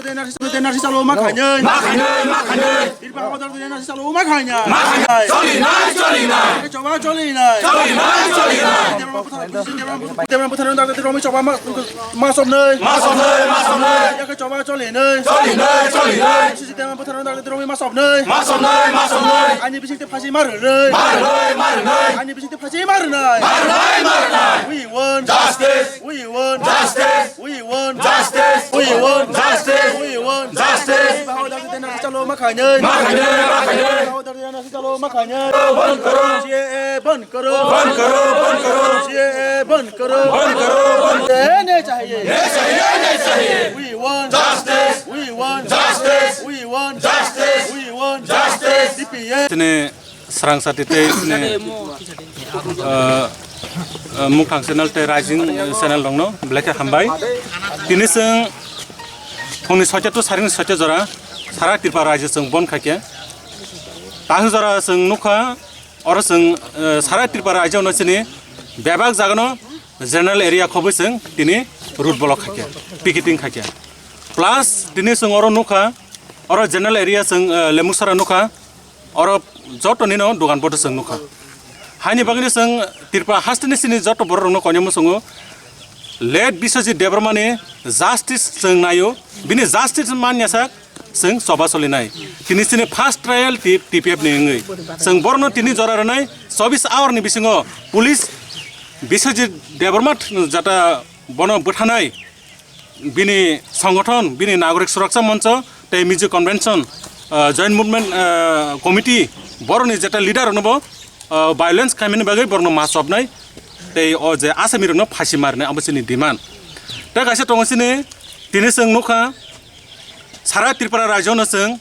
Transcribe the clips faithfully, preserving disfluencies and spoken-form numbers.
N R C chalo ma khainai. Ma khainai, ma khainai. Tirpa hawadar N R C chalo ma khainai. Ma khainai. Choli nai, choli nai. Choba choli nai. Choli nai, choli nai. Debra buthar dagde romi choba ma, ma somnai. Ma somnai, ma somnai. Yake choba choli nai. Choli nai, choli nai. Debra buthar dagde romi ma somnai. Ma somnai, ma somnai. Ani bising te phasi mar nai. Mar nai, mar nai. Ani bising te phasi mar nai. Mar nai, mar nai. We want justice. We want justice. We want justice. We want justice. We want justice. Bahao dagde N R C chalo ma khainai. Ma khainai, ma khainai. Bahao dagde N R C chalo ma khainai. Ban karo. C A A ban karo. Ban karo, ban karo. C A A ban karo. Ban karo, ban karo. Nahi chahiye. Nahi chahiye, nahi chahiye. We want justice. We want justice. We want justice. We want justice. T P F. Sini Srangsa tei tei sini, ah, ah, Mukhang channel tei Rising channel rokno belai khe hambai. Tini chwng phungni soita to saringni soita jora sara Tripura rajyo chwng bon khaikhe. Tahuk jora chwng nukha, oro chwng, ah, sara Tripura rajyo no chini bebak jagano general area khobwi chwng tini road block khaikhe, picketing khaikhe. Plus tini chwng oro nukha, oro general area chwng, ah, Lembuksara nukha. Oro joto nino dogan boto chwng nukha. Haini bagwino chwng Tripura hasteni sini joto borok rokno koinwi muchungo. Late Biswajit Debbarmani justice chwng naio. Bini justice manya sak chwng choba solinai. Tini sini first trial T-, T P F ni wngwi. Chwng borokno tini jora rwnai chobbish hour ni bisingo police Biswajit Debbarma jata bono bwthanai. Bini songothon, bini Nagorik Suraksa Moncho tei Mizo Convention, ah, Joint Movement, ah, Committee, borokni jeta leader rokno bo, ah, violence khaimani bagwi borokno ma chobnai tei o je asamirokno phasi marinai, abo chini demand. Tei kaisa tongo chini, tini chwng nukha, sara Tripura rajyono chwng,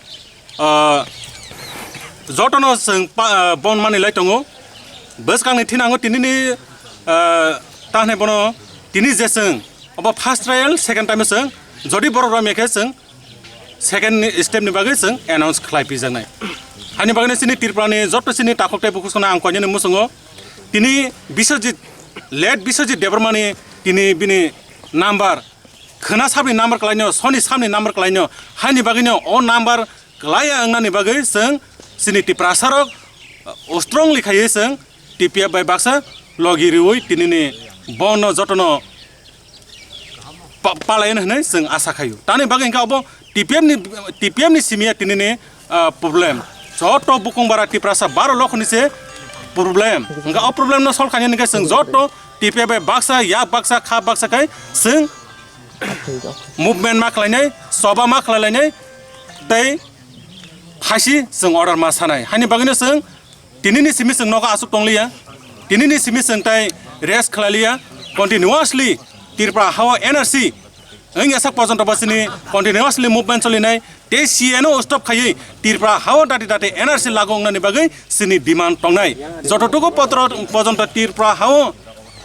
ah, jotono chwng pa-, ah, bon manwi lai tongo. Bwskangni thinango tinini, ah, tahnai bono tini je chwng obo first trial, second time chwng jodi borok romya khe chwng second ni step ni bagwi chwng announce khlai pijaknai. Hani bagwino chini Tripura ni joto chini takhuk tei bukhuk songno ang koinani muchungo tini Biswajit, late Biswajit Debbarmani tini bini number khwna sabni number khlaino, soni sabni number khlaino, haini bagwino o number kwlaiya wngnani bagwi chwng chini Tiprasarok, uh, strongly khaiwi chwng T P F bai baksa logi riwi tinini bono jotono pa-, palaino hinwi chwng asa khaio. Tani bagwi hwnkhe obo T P F ni, T P F ni simiya tinini, uh, problem. Joto bukung bara Tiprasa baro lokhoni se problem. Hwnkhe o problem no solve khainani hwnkhe chwng joto T P F bai baksa, yak baksa, kha baksa khai chwng movement ma khlainai, soba ma khlailainai, tei phaisi chwng order ma sanai. Haini bagwino chwng tinini simi chwng nogo aswk tongliya, tinini simi chwng tei rest khlailiya, continuously Tripura hao N R C wngya sak porjonto bo chini continuously movement cholinai, tei C A no stop khaiwi Tripura hao dati dati N R C lagu wngnani bagwi chini demand tongnai. Jototuku potro porjonto Tripura hao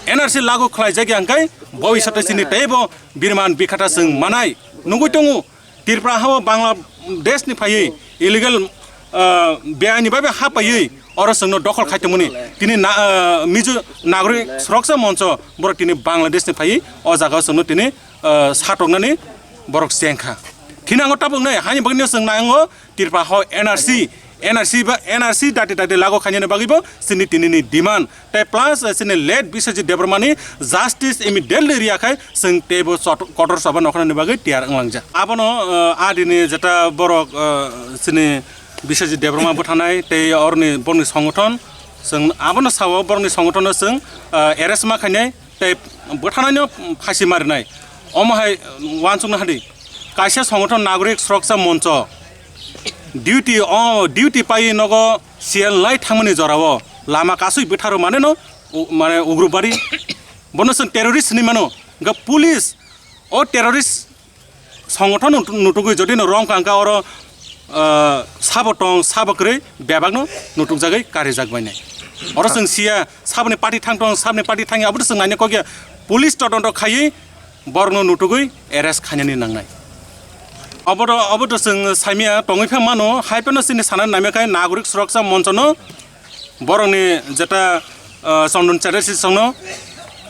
N R C lagu khlaijakya hwnkhe bobisyoto chini teibo birman bikhata chwng manai. Nugwi tongo, Tripura hao Bangladesh ni phaiwi illegal, ah, beaini bai bai ha paiwi oro chwngno dokhol khai tongmani. Tini na, ah, Mizo Nagorik Suraksa Moncho borok tini Bangladesh ni phaiwi o jaga o chwngno tini, ah, satoknani borok chengkha. Thinango tabuknai haini bagwino chwng nango Tripura hao N R C, N R C ba, N R C dati dati lagu khainani bagwibo chini tinini demand. Tei plus, eh, chini late Biswajit Debbarmani justice immediately riya khai chwng teibo chot-, kotor choba nokhnani bagwi tiyar wnglangjak. Abono, eh, adini jeta borok, eh, chini Biswajit Debbarma bwthanai tei oroni borokni songothon chwng abono sao borokni songothonno chwng, eh, arrest ma khainai tei bwthanaino phasi marinai. Omo hai uansukna hadi kaisa songothon Nagorik Suraksa Moncho duty o, duty pai nogo C L nai thangmani jorao lama kasui bwtharo maneno, u-, mane ugrubari. Bono chwng terrorist hinwi mano. Hwnkhe police o terrorist songothon nutu-, nutugwi jodi no rong kha hwnkhe oro, ah, sabo tong, sabo kwrwi bebakno nutukjagwi karijak bainai. Oro chwng siya saboni party thang tong, saboni party thangya, abono chwng naina kokya. Police todonto khaiwi borokno nutugwi arrest khainani nangnai. Obodo, obodo chwng saimya tongwi pha mano, hai phano chini sana naimya khai Nagorik Suraksa Monchono borokni jeta, ah, Chondon Chatterjee songno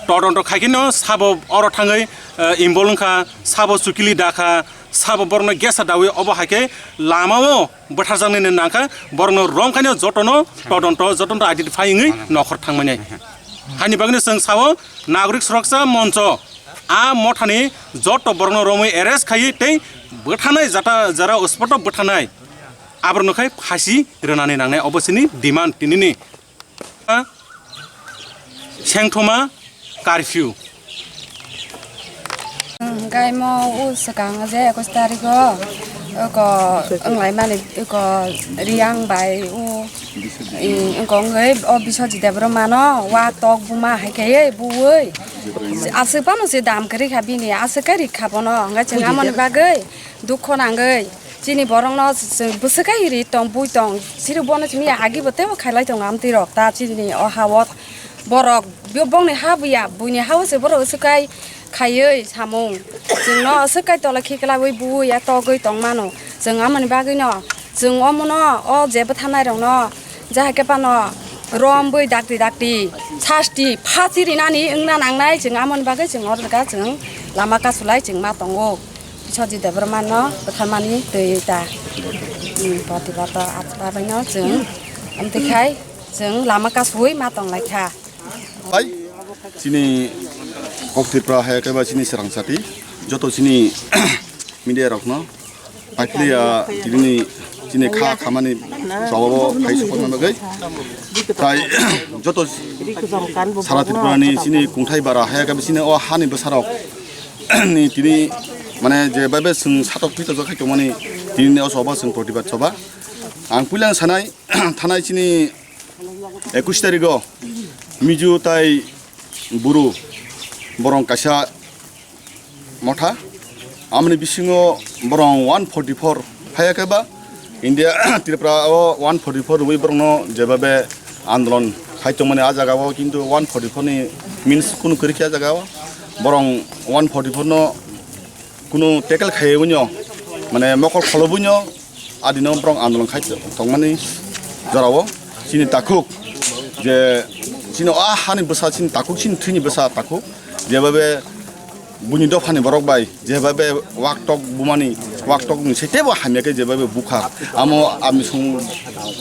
todonto khaikhe no sabo oro thangwi, eh, involve wngkha, sabo chukili dakha, sabo borokno gesa dawi obo haikhe lamao bwtharjaknai nangkha, borokno romkhaino jotono todonto, jotono identify wngwi nokhor thangmani. Hani bagwino chwng sao nagorik suraksa moncho a mothani joto borokno romwi arrest khaiwi tei bwthanai jata jara spot o bwthanai aborokno khai phasi rwnani nangnai obo chini demand tinini. Sengthoma curfew. Gaimo o swkang je ekush tarikh o eko wnglaimani eko Riyang bai o wngkha wngwi o Biswajit Debbarma no wa tok buma hai khe buwi aswk phano se dam kwrwi kha bini aswk khe rikha bono hwnkhe chwng amoni bagwi dukho nangwi. Chini borokno chwng bwswk khe ri tong bui tong. Chiri bono chini agi bo teibo khailai tongo amtwi rok ta chini o ha o borok bo bongni ha buya buini ha o se borok swk kai khaiwi samung. Chwngno swk kai tola khiklawi bui ya togwi tong mano. Chwng amoni bagwino chwng omono o je bwtharnai rokno jahai khe phano rom bui dakti dakti sasti phasi rinani wngna nangnai chwng amoni bagwi chwng o jaga chwng lama kasulai chwng ma tongo. Biswajit Debbarma no bwtharmani twi ta. Hmm, protibad achukma bai no chwng amtwi khai chwng lama kasui ma tong lai kha. Bai, chini kok Tripura hai khe ba chini swrang sati, joto chini media rok no paikliya tini chini kha khamani jawabo khai sokma bagwi. Tai joto sara Tripura ni chini kungthai bara hai khe ba chini o hani bwsarok ni tini mane je babe chwng satok twi tojak khai tongmani tini o soba chwng protibad soba. Ang puila sanai thanai chini ekush tarikh o Mizu tai Buru borong kaisa motha. Amoni bisingo borong one forty four phaiya khe ba India Tripura o one forty four rwui borokno jebabe andolon khai tongmani a jaga o, kintu one forty four ni means kunu kwrwi khe a jaga o borong one forty four no kunu tackle khai wino mane mokol kholo wino adino borok andolon khai tongmani jorao chini takhuk je chini a hani bwsa chini takhuk chini thwini bwsa takhuk jebabe buini dophani borok bai jebabe waktok bumani, waktok ni se tebo hamya khe jebabe bukha. Amo ami sung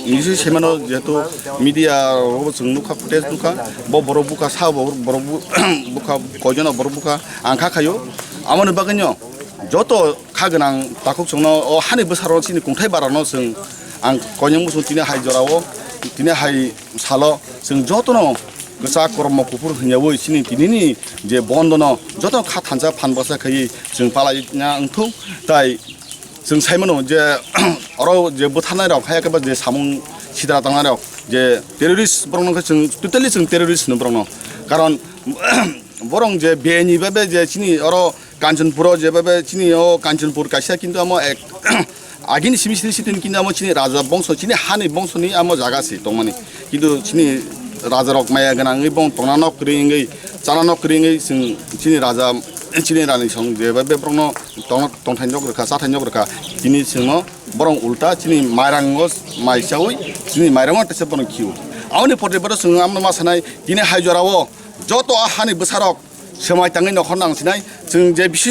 nisi semano jehetu media rogo chwng nukha, footage nukha, bo borok bukha, sa bo borok bu-, bukha, koijono borok bukha, ang kha khayo. Amoni bagwino joto kha gwnang takhuk chwngno o hani bwsarok chini kungthai barano chwng ang koineng bwswng tini hai jorao, tini hai salo chwng jotono kwchak kormo kuphur hwnyaui chini tinini je bondono joto kha thansa phan bwsa khaiwi chwng palaina wngthung. Tai chwng saimano je oro je bwtharnai rok hai khe ba je samung sidra tangnai rok je terrorist borokno khe chwng totally chwng terrorist hwno borokno. Karon borok je beni babe je chini oro Kanchanpuro jebabe chini o Kanchanpur kaisa kintu amo ek agini simi sini sitin kintu amo chini raja bongso chini hani bongso ni amo jaga se tongmani. Kintu chini raja rok maya gwnangwi bong tongna nok kwrwi wngwi chana nok kwrwi wngwi chwng chini raja chini rani song jebabe borokno tongna tongthai nok rwkha chathai nok rwkha tini chwngno borok ulta chini mairango mai chawi chini mairango tesa borok khiu. Aboni pote borok chwng amno ma sanai tini hai jorao joto a hani bwsarok Swmai tangwi nokhor nang sinai, chwng je bisu,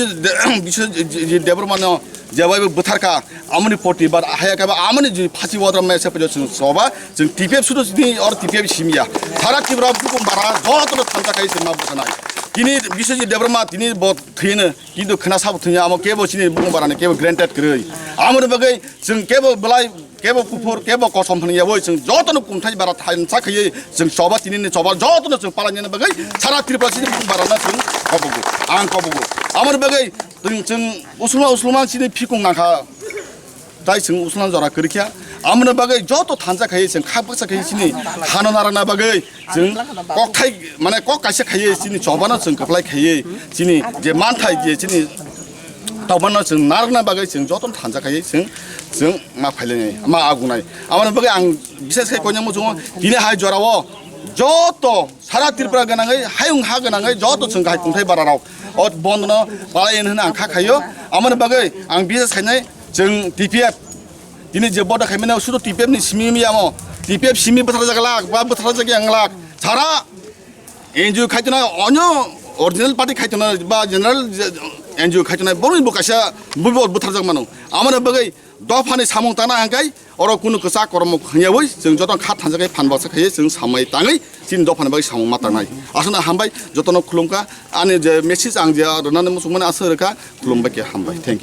bisu je, je Debbarma no je bai bo bwtharkha, amoni protibad haya khe ba amoni je phasi wadra mesa phajo chwng soba, chwng T P F sudu sini or T P F simya. Sara Tripura bukum bara joto no thansa khai chwng ma bwsanai. Tini bisu je Debbarma tini bo thwino, kintu khna sabo thwino amo kebo chini bukum bara ni kebo granted kwrwi. Amoni bagwi chwng kebo belai Kebo kuphur, kebo kosom hwnwi yaui chwng jotono kungthai bara thansa khaiwi chwng choba tinini choba jotono chwng palainani bagwi sara Tripura chini bung barana chwng kobogo, ang kobogo. Amoni bagwi chwng, chwng usulma usulma chini phikung nangkha. Tai chwng usulma jora kwrwikha. Amoni bagwi joto thansa khaiwi chwng kha baksa khaiwi chini hano narana bagwi chwng kokthai mane kok kaisa khaiwi chini chobano chwng kwplai khaiwi chini je manthai je chini Tongmano chwng narwkna bagwi chwng jotono thansa khaiwi chwng, chwng ma phailainai, ma agunai. Aboni bagwi ang bisas khai koinai muchungo tini hai jorao joto sara Tripura gwnangwi, hayung ha gwnangwi joto chwng hai kungthai bararok o bondno palai hwnwi ang kha khaio. Aboni bagwi ang bisas khainai chwng T P F tini je boda khaimano sudo T P F ni simi mi amo, T P F simi bwtharjak lak ba bwtharjak yang lak sara N G O khaitonai, onyo original party khaitonai ba general je N G O khaitonai, borokni bo kaisa bubot butharjak mano. Amoni bagwi dophani samung tangna hangkai oro kunu kwchak kormo hwnyawi chwng joto kha thansa khai phan baksa khaiwi chwng samai tangwi chini dophani bagwi samung ma tangnai. Aswkno hambai, jotono khulumkha. Ani je message ang je rwnani muchungmani aswk rwkha, khulumbai khe hambai. Thank you.